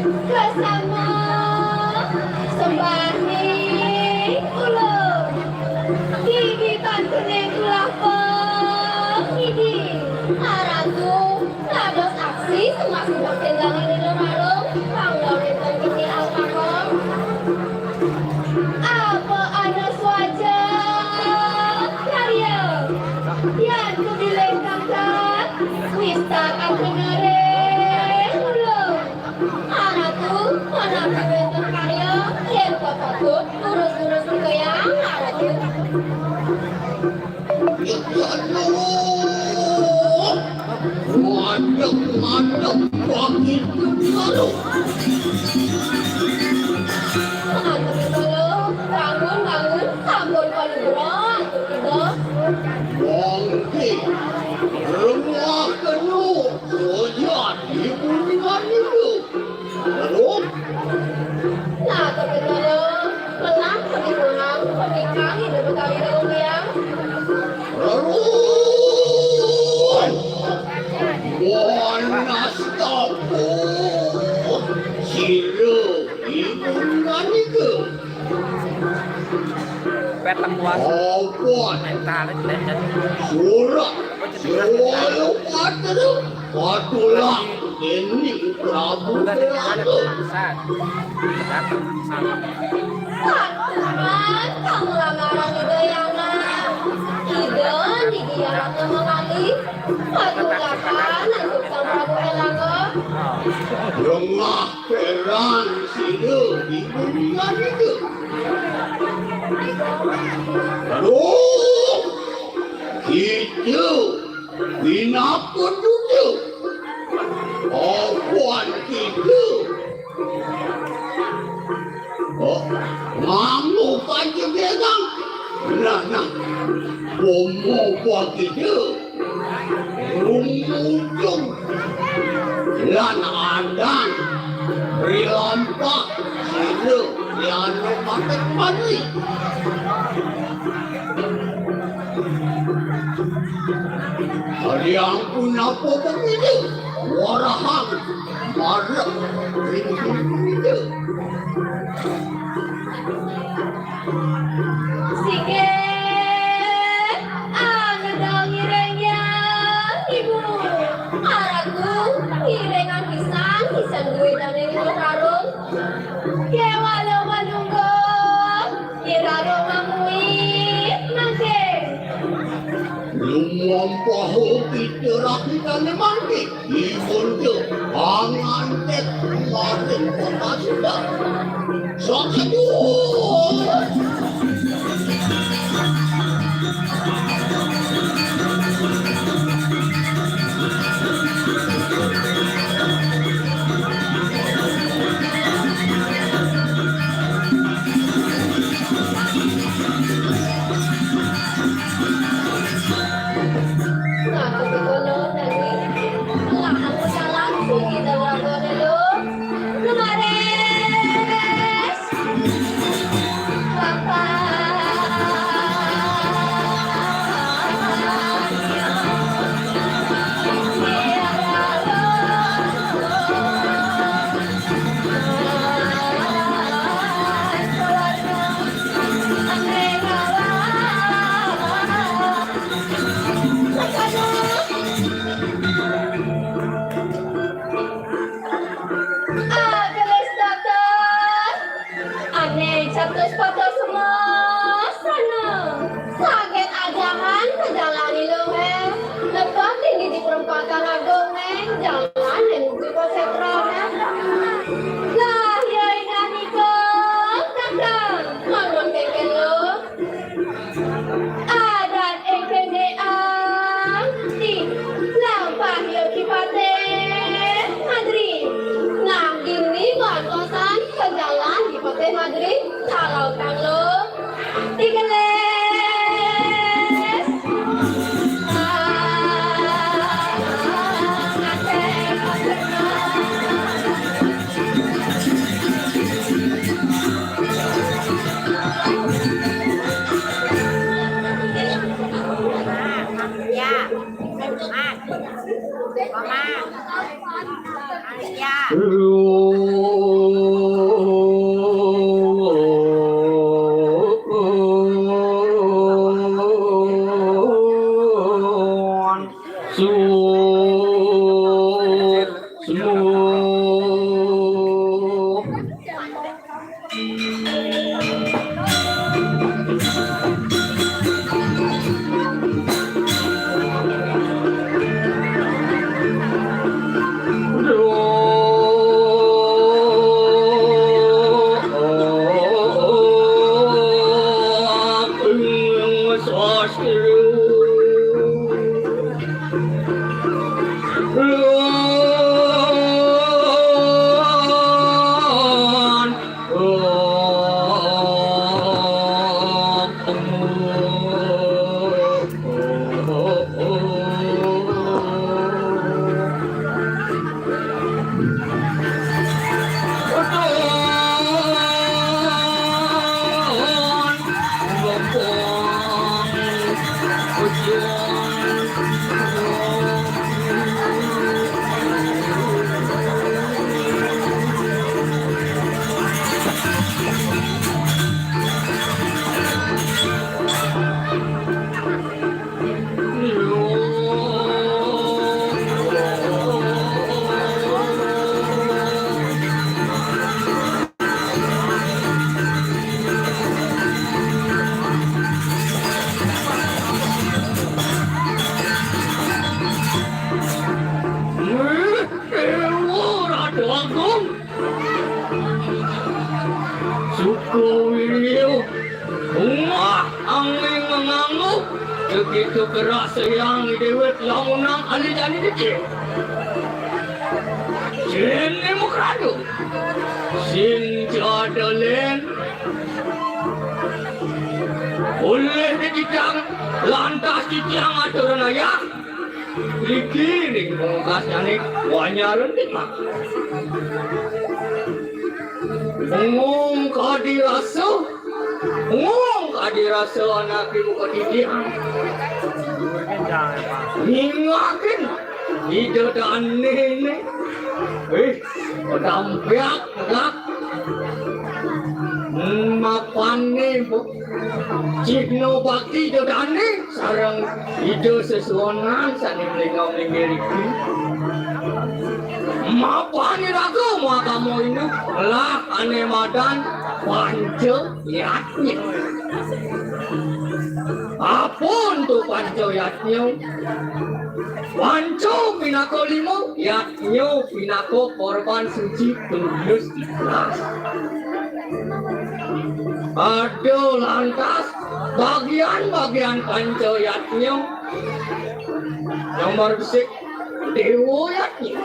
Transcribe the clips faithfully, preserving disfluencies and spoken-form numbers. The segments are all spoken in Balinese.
Kasama sembahning ulun. Gigi pantuning ulah pangidi. Aratu, dados aksi sembah-sembah tenggang ini lumalung, pangga wénten gigi alpakon. Apa anas waja karya? Yan kudiling kangkat, wista kang kenere ulun. Aratu, manapi wénten karya, yén kapatut, durus-durus kayang, Aratu. Aduh, madep-madep bagi kepala. Madep kepala, bangun, bangun, sampun paling berat, kita. Mangke, rengah kenu, oyan ibu dengan ibu. Lalu? Nah, tapi kalau menang, pergi pulang, pergi kami, dapat kami dalam liang. Lalu? Monas tapo. Sira ibu manika. Pet tempuan. Apa? Mental, mental. Surak. Suara patra. Patulah dening Prabu Déwata. Patuman kang lamaran Ida Hyang. Ida niki Hyang Ratu Mangkali. Paturakan antuk Sang Prabu Erlangga. Lengah perang sida di bumi itu. Aduh, kita Pinaka duda. Awan kita. Oh, nganggo panca gerang. Nah, nah. Bomo kita. Rumujung. Lan andang. Rilampak. Sila. Liana matek mati. Ari ampun napa pemilih warahang marep ring pemilih. Sikit anedal ngiring ya ibu. Araku ngiringan pisan, pisan duit ane lima karung. Kewala manunggu. Iraga mamuit mangkin. Lumampah kita rakitane mangkin. Ibunda panganten maring pangasudan. Sakadul. Agelis datar, ane catus patus masana. Saget ajahan kajalan ilung e. Lepat tinggi di perempatan agung e, jalan menuju konsentrasi. Lah, ya inganika, kakang, manun kengken lo. Adat ing kene angti, lampah ya Ki Patih Madri. Nah, gini bantosan ke jalan Ki Patih Madri, kalau kang lo. Tiga les. Ah, Ya. Mat. Komang. Alia. Su-, semua. Dewa Ratu Agung. Suku Wiryo. Wah, angin mengangguk. Begitu keras yang dewek lamunang ahli jani dikit. Sini mukradu. Sing jadalen. Oleh dikitang, lantas dikitang aturan ayah. Iki ning pungkasane wanyaren ning mah. Ngong kadi rasa, ngong kadi rasa anak ibu ketidian. Ningakin ida dane ne. Eh, pedampiak, pedampiak. Mapane, Bu. Cihna bakti Ida Dane sareng Ida Sesuwonan sane mlengga-mlengge riki. Mapan iraga makamo induk lah ane madan Panca Yatnya. Apa ento Panca Yatnya? Panca pinaka lima, Yatnya pinaka korban suci tulus ikhlas. Ada lantas bagian-bagian Panca Yatnya. Nomor besik Dewa Yatnya.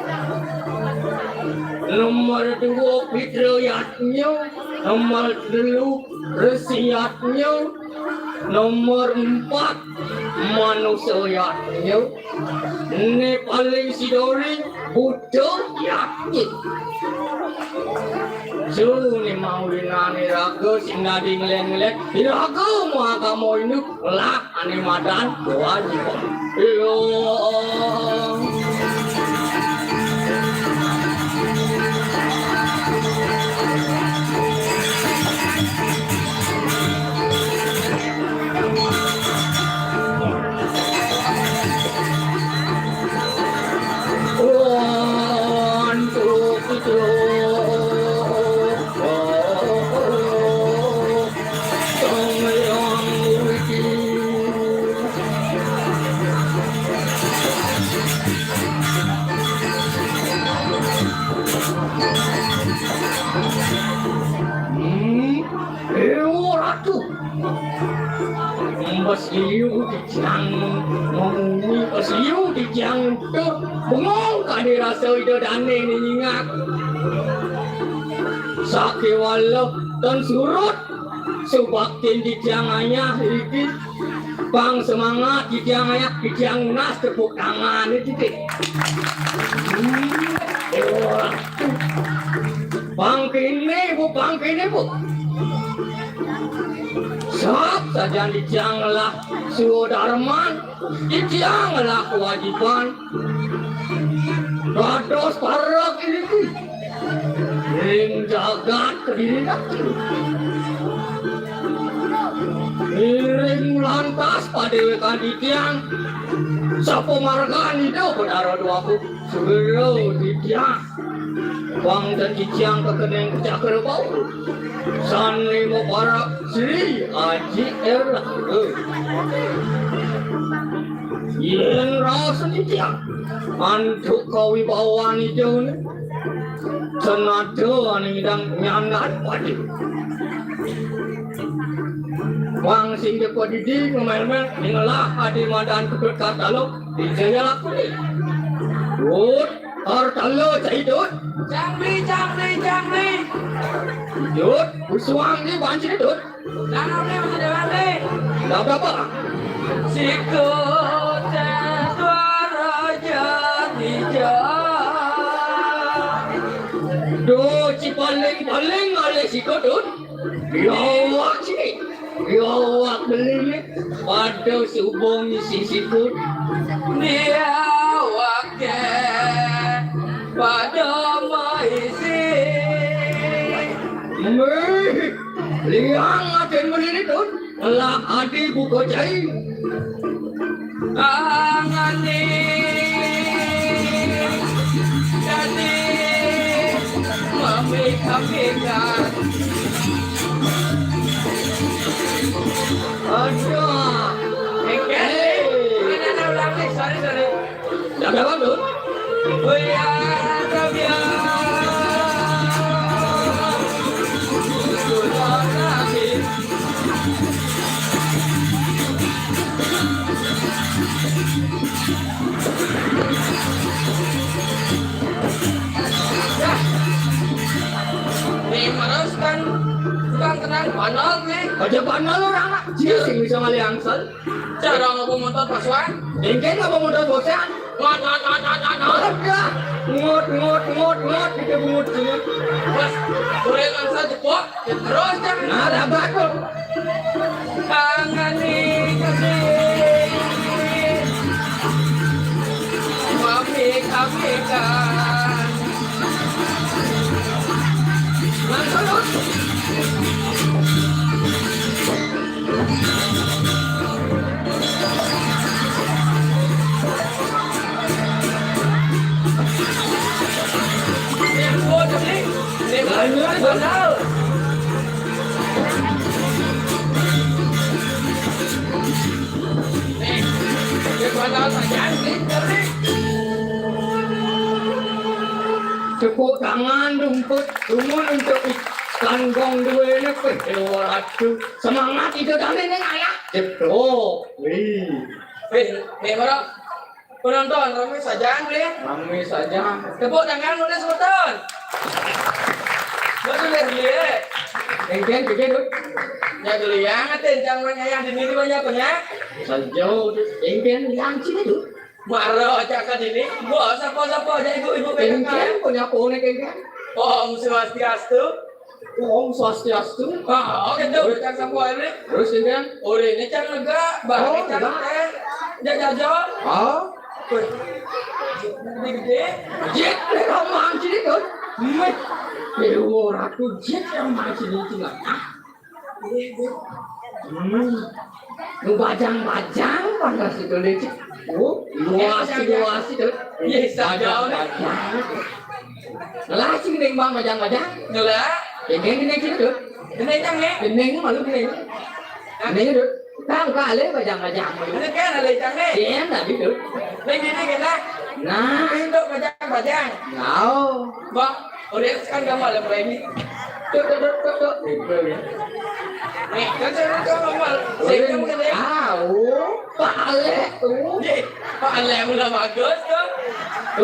Nomor dua Pitra Yatnya. Nomor telu Resi Yatnya. Nomor empat Manusa Yatnya. Né paling sidori Buta Yatnya. Suné mawinane raga sing dadi nglén-nglén, iraga mau agama Hindu, lah ane madan kewajiban. Iya. Hmm, Dewa Ratu. Mbes liu titiang ngomong, mbes liu titiang ento bengong kadi rasa Ida Dane nyingak. Sakéwala tan surut subaktin titiang ayah iki. Pang semangat titiang ayah, titiang nunas tepuk tangan titik. Hmm, Dewa Ratu. Pang kéné, Bu, pang kéné, Bu. Sap sajan titiang ngelah swadarman, titiang ngelah kewajiban. Dados parek iriki. Ring jagat Kediri. Ngiring lantas padéwékan titiang, sapamargan Ida Betara Déwagung, segera titiang. Wangten titiang kekening Cakra Bawa. Sané maparab Sri Aji Erlangga. Yén raos titiang, antuk kawibawan Ida né, senada ané ngidang nyandat pati. Wang sing padidi ngemel-mel, ningelah adi madan Ketut Kartala, dijaya lakune. Tut, Kartala cai Tut. Cang Bli, Cang Bli, Cang Bli. Tut, usuang ni banci Tut. Tanam ni masih dewek ni. Dah berapa? Siku Dwara Jatija. Duh, ci paling-paling ngalih siku Tut. Lawak sini. Lawak beli ni. Pada subung isi sikut. Dia wake pada maisi. Meh, liang aten menini Tut. Lah adi buka cai. Angani dadi mamik-amikan. Aduh. Engke. Mana nak ulang ni? Sorry, sorry. Dah berapa tu? Buya Rabia. Nih, terus kan tukang kenal panol nih. Aja panol orang nak. Dia sing bisa ngalih angsel. Cara ngapa motor pasuan? Engke ngapa motor bosan? Ngot, ngot, ngot, ngot, ngot, ngot. Ada. Ngot, ngot, ngot, ngot. Kita bungut sini. Mas, boleh langsung jepok. Ya, terus, Cak. Nah, dah bagus. Tangani kasih. Mami kami kan. Langsung, Mas. Tepuk tangan rumput, rumun untuk ikan gong duene, wih, luar atu. Semangat itu tadi ning ayah. Ceplok. Wih. Wih, nih, Bro. Penonton, rame saja, nih. Rame saja. Tepuk tangan, udah semeton. Betul ya, Bli? Engken, engken, Dut. Ya, dulu ya, ngatin, jangan ayah di sini banyak, banyak. Saja, Dut. Engken, yang sini, Dut. Maro, cak kan ini. Gua, sapa-sapa aja ibu-ibu P K K. Engken, punya konek, engken. Om Swastiastu. Om Swastiastu. Ah, oke, tuh, Kang Samuel nih. Terus, ini kan? Udah, ini Cang lega, bang, oh, Cang lega. Teh, jajajo. Oh. Wih. Gede-gede. Jit, lega manci itu. Meh. Dewa Ratu Jit yang manci itu lah. Ah. Iya, iya. Hmm. Nu bajang-bajang panas itu, Lik. Oh, luas, luas itu. Iya, saja. Bajang-bajang. Ngelah sih gendeng bang, bajang-bajang. Ngelah. Gendeng, gendeng sini tuh. Gendeng, Cang, nih. Gendeng malu gendeng. Hah? Gendeng tuh. Tang kale bajang-bajang. Ini kan ada Cang, nih. Iya, tadi tuh. Gendeng, gendeng, gendeng. Nah. Ini tuh bajang-bajang. Nah. Bang, audiens kan gamal ya, mulai ini. Tuh, tuh, tuh, tuh, tuh. Nih, kan saya udah gamal. Saya udah mungkin ya. Ah, oh, Pak Alek, oh. Nih, Pak Alek udah bagus tuh.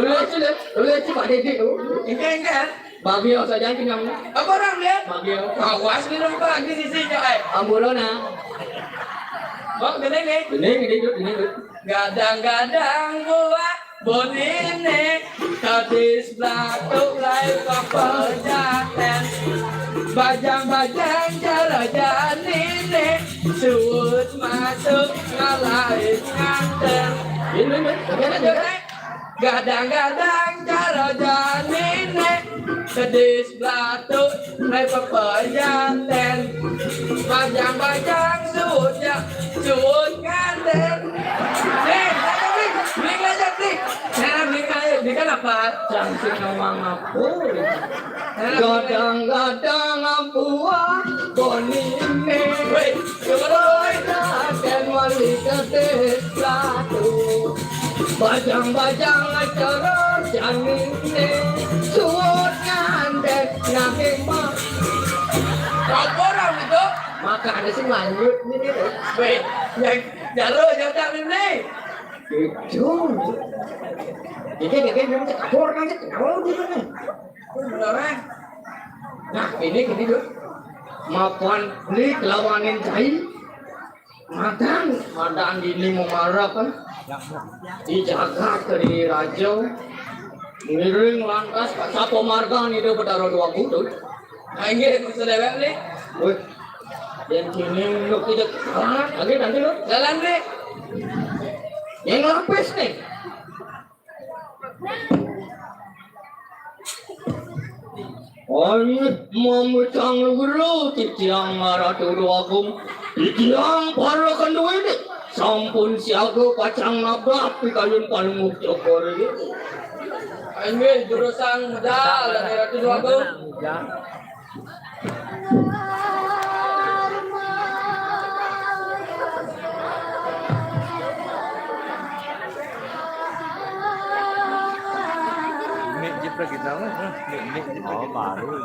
Udah, sudah. Udah, coba Dede, oh. Enggak, enggak. Bagio saja kenyang. Apa orang dia? Bagio. Awas minum pagi di sini, eh. Amburona. Oh, gede nih. Gede, gede, gede, gede. Gadang-gadang buah bonine, kadis blatuk lai pepejaten. Bajang-bajang cara janine, suut masuk ngalai nganten. Ini, ini, ini, ini. Gadang-gadang cara janine, kadis blatuk lai pepejaten. Bajang-bajang Bocah, cuwun kanten. Nih, lanjut, Dik. Dik, lanjut, Dik. Nah, Dik, ayo. Dik kan apa? Cantik ngomong apa? Nah, Dik, lanjut. Gadang-gadang buah bonine. Woi, cuwun, woi. Raden wali kedis ratu. Bajang-bajang cara janine. Suwun ngandhek nanging mah. Apa orang itu? Makanya sih lanjut ini. Weh, yang jalo yang tak ini. Itu. Ini dia yang cekapor kan, cekapor gitu kan. Beneran. Nah, ini gini, Dul. Mapan beli kelawanin cai. Madan, madan ini memarah kan. Dijaga dari raja. Ngiring lantas Pak Sapo Marga nih, dia Betara Dua Kudu. Nah, ini aku sedewek nih. Wih, yang kini untuk kita kalah lagi nanti lo. Jalan nih. Yang lapis nih. Ayo, mamutang lugro, titiang Ratu Agung, titiang para kanduwene, sampun siaga pacang nabrak pikayun Palungguh Cokor iki. Ayo, jurusang medal dari Ratu Agung. Nek jep lagi tahu, eh, nek, nek jep lagi. Oh, baru.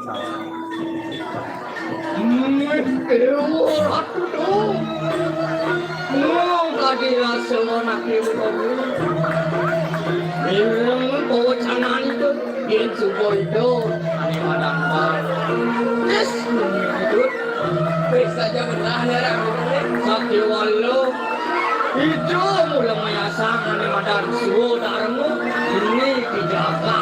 Nek, eh, aduh, aduh. Ngomong tadi rasa anak ibu kamu. Bilang bawa cangan itu. Yen suba ida ane madan bal. Wis, ngene iki, Dut. Wis saja benah ya, Rak. Sakti walo. Ida mula mayasang ane madan suwa darma. Ini dijaga.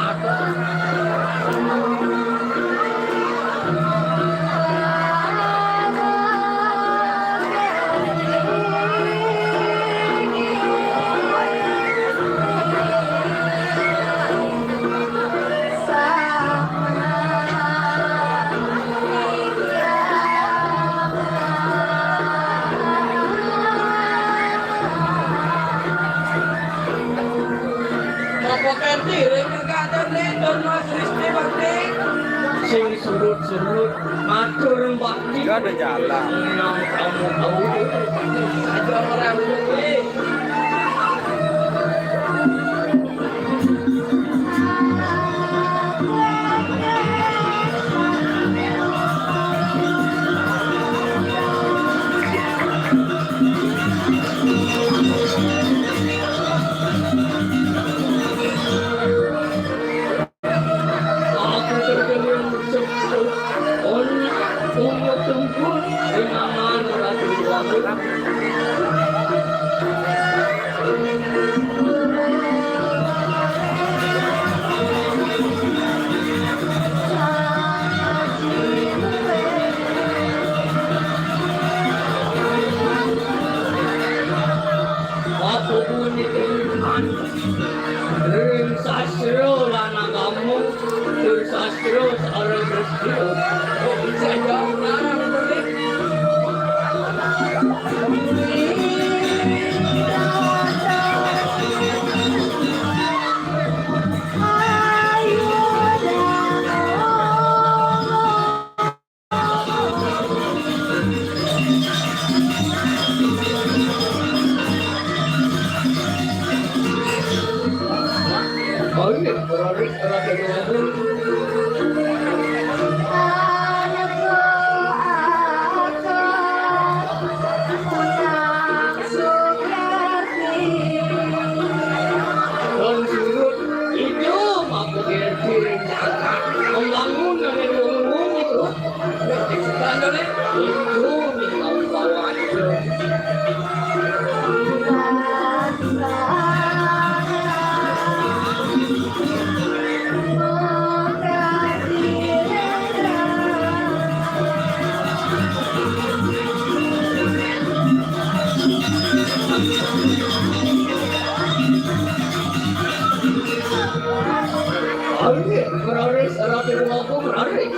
Bapak Kerti, ring negara nih, Don Mas Risti Bakti. Sing surut-surut, matur bakti. Gak ada jalan. Yang kamu tahu, ada orang ini. Apa bunyi iman? Ring sastra lan agama, ring sastra sareng sastra. Kok bisa jawab larang, Bro? Kon surut, ijo mabuk diri jagat. Membangun dari wong-wong itu. Itu nih, itu nih, kawan-kawan. Ayo, meraris, rapi rumahku meraris.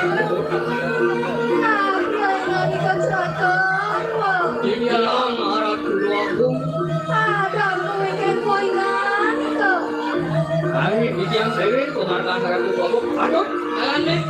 Apa yang dikatakan? Dibilang arah keluarga. Ada mungkin poingan itu. Kami di tiang sewin, penghargaan terhadap kelompok. Aduh, jalan deh.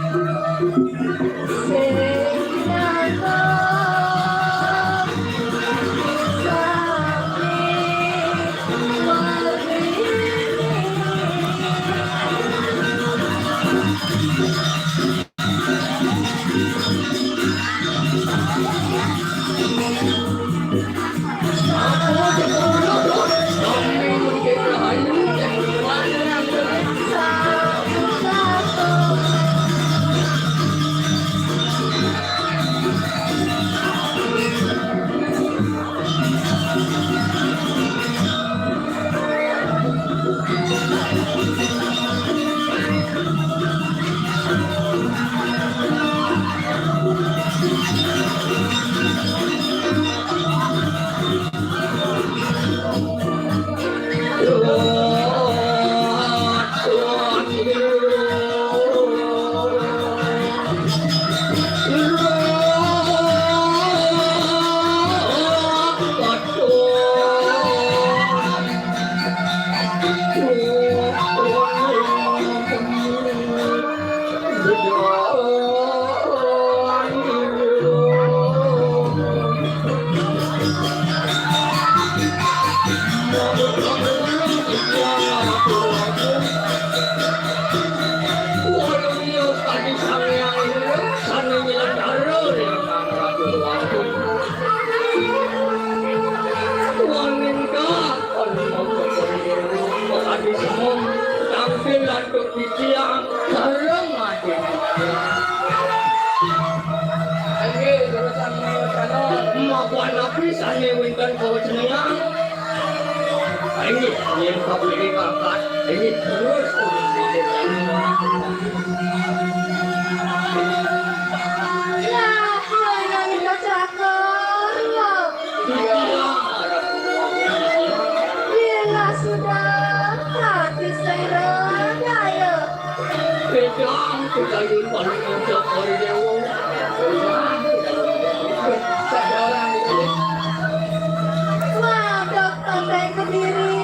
Tampil lantuk titiang, sareng ati. Inggih, terus sami wacana. Mapan napi sané wénten kawacenayang? Inggih, yén kapilih pangkat, inggih, terus. Lah, menawi kacakar, Iya. Bila sudah hati saya raya. Pedang kudayun paling encok dari dewa. Wadok pantai Kediri,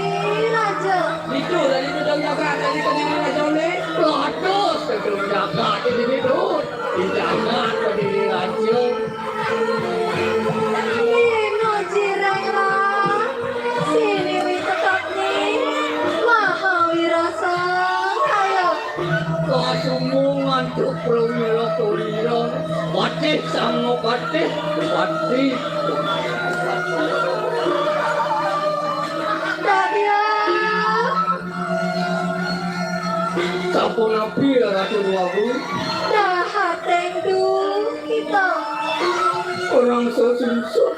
Raja. Itu tadi pedang jaga, tadi pedang jaga, Raja, oleh. Waduh, pedang jaga, ini, Dut. Di jaga, Kediri, Raja. Ino jireng lah, siniwi tetep ni, maha wirasa kaya. Kasumbung ngantuk pranyala kurira, patih sangapatih, patih. Dadya. Sapunapi, Ratu Déwagung? Dahateng duh kita. Orang sesungsut.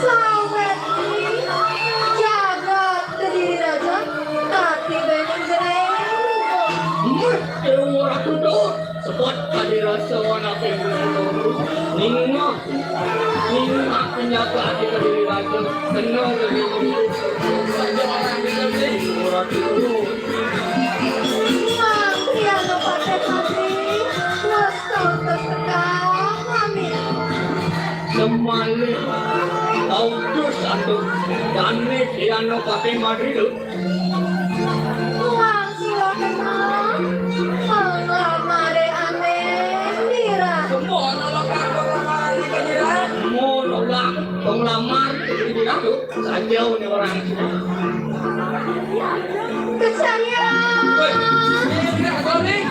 Sawetni jagat Kediri Raja, tati bening jeneng. Meh, Déwa Ratu Dut. Sebab tadi rasa anak ibu ningah, ningah penjaga di Kediri Raja, kena Kediri. Saja orang kita ni, orang dulu. Mang, dia lepas tadi, nastau tertekan, amin. Semalih, tau terus satu, dan ni dia nak pakai madu tu. Wah, sira kena penglamare ane nira. Semua nolak aku penglamar di Kediri. Mau nolak penglamar di Kediri tu, saja ni orang. Kecaya. Weh, ini tidak boleh.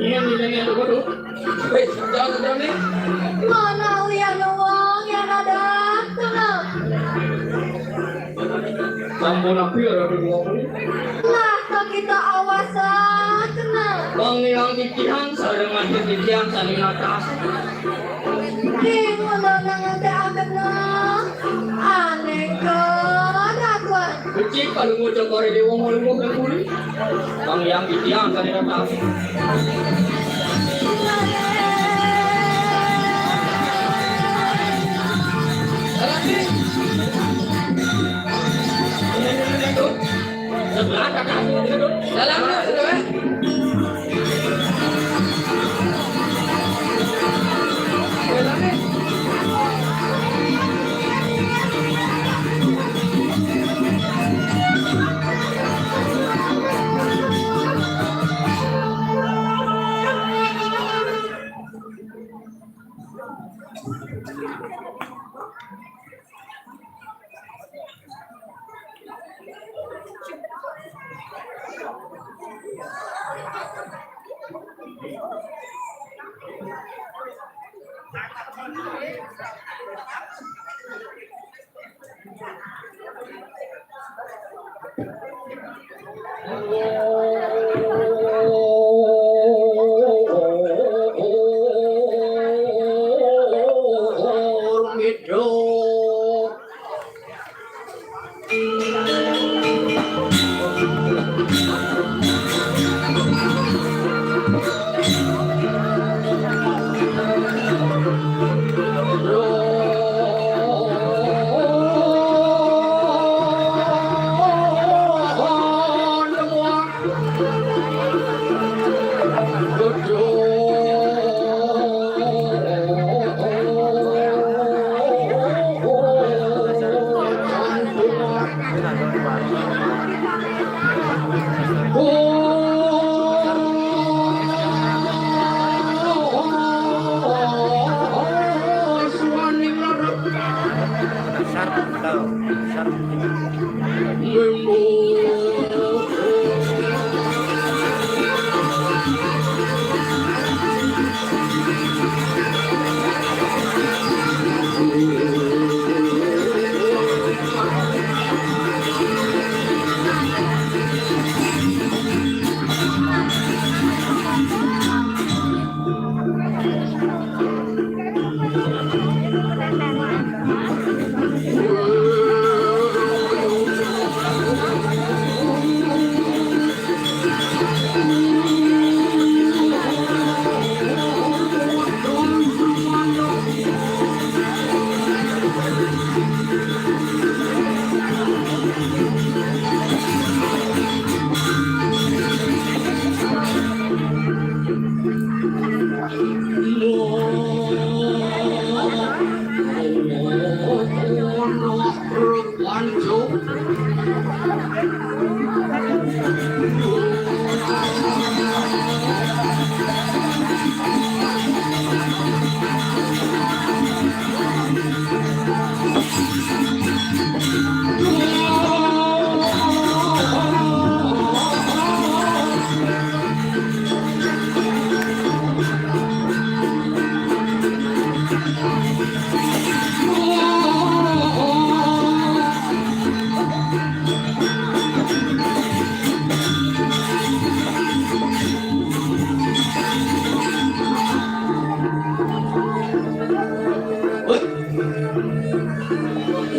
Ini nilainya tu bodoh. Wis, jangan berani. Mana uyan wong yang ada kena. Sampun api ada di wong. Lah, kok kita awas kena. Bang yang titihan, sareng mati titihan, saling atas. Ing undang-undang nganti akena. Aneka dakuan. Becik kalau ngucap kare dewa mau lungguh dan pulih. Bang yang titihan, saling atas.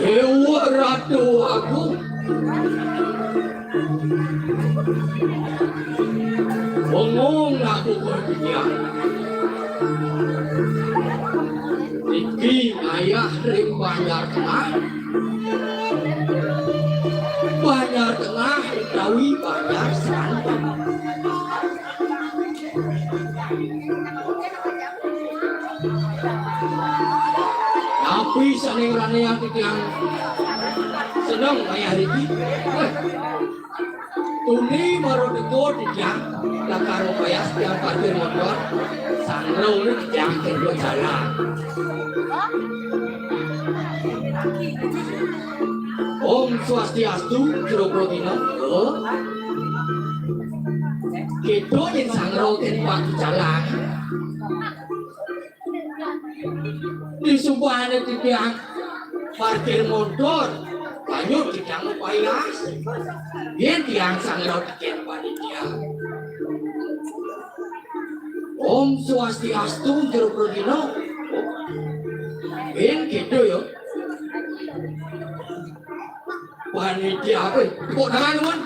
Dewa Ratu Agung. Bengong aku berpikir. Niki ngayah ring Banjar Tengah. Banjar Tengah utawi Banjar Serampang. Napi sané ngranéang titiang seneng ngayah riki? Éh, tuni mara teka titiang lakar mapayas tiang parkir motor, sanggra titiang kéto jalan. Om Swastiastu, Jero Prodina. Kéto yén sanggra ten pati jalan. Disubané titiang parkir motor, banyu titiang mapayas. Yén tiang sanggra titiang panitia. Om Swastiastu, Jero Prodina. Yén kéto ya. Panitia apa? Tepuk tangan, Mun.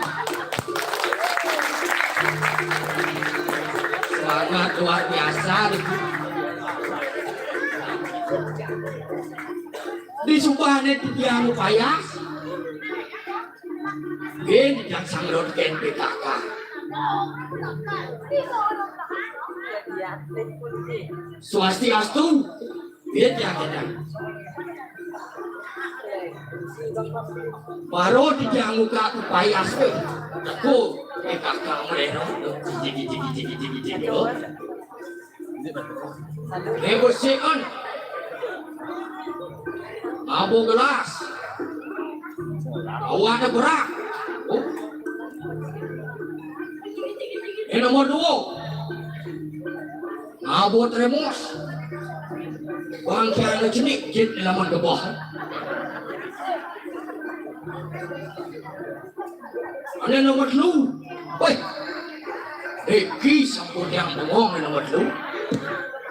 Semangat luar biasa nih. Di Subané titiang payas. Gén titiang sangrut gén P K K. Swastiastu. Gén titiang, titiang. Baru titiang muka payas wé. Teko P K K meléro. Jigi, jigi, jigi, jigi, jigi, oh. Negosian. Ngabo gelas. Awané berak. Oh. Yang nomor dua. Ngabo termos. Bangkiané cenik jit di laman gebah. Ané nomor telu. Wéh. Iki sampun yang bengong ané nomor telu.